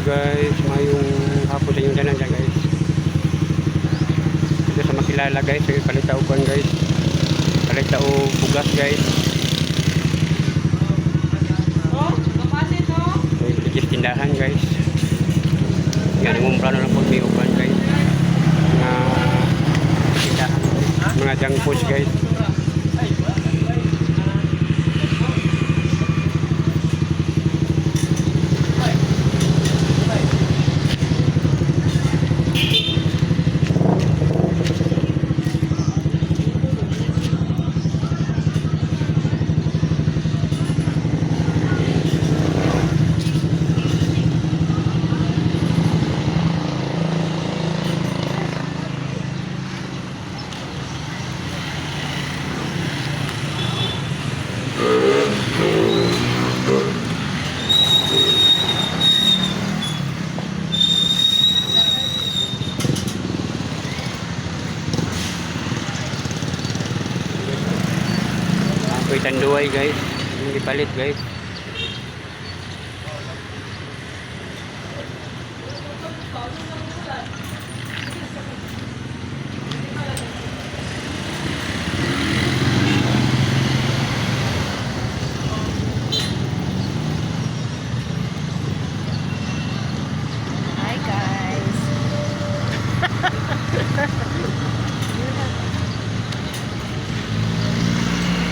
Guys, mayong hapon sa inyong tanan dyan, guys. Dito sa makilala, guys, sige, palit og kuan, guys. Palit og bugas, guys. Oh, kapasit oh. May bilis tindahan, guys. Yan, ang plano lang po may upan, guys. Mga tindahan, guys. Mga junk foods, guys. Ako'y Tanduay, guys. Yung ipalit, guys.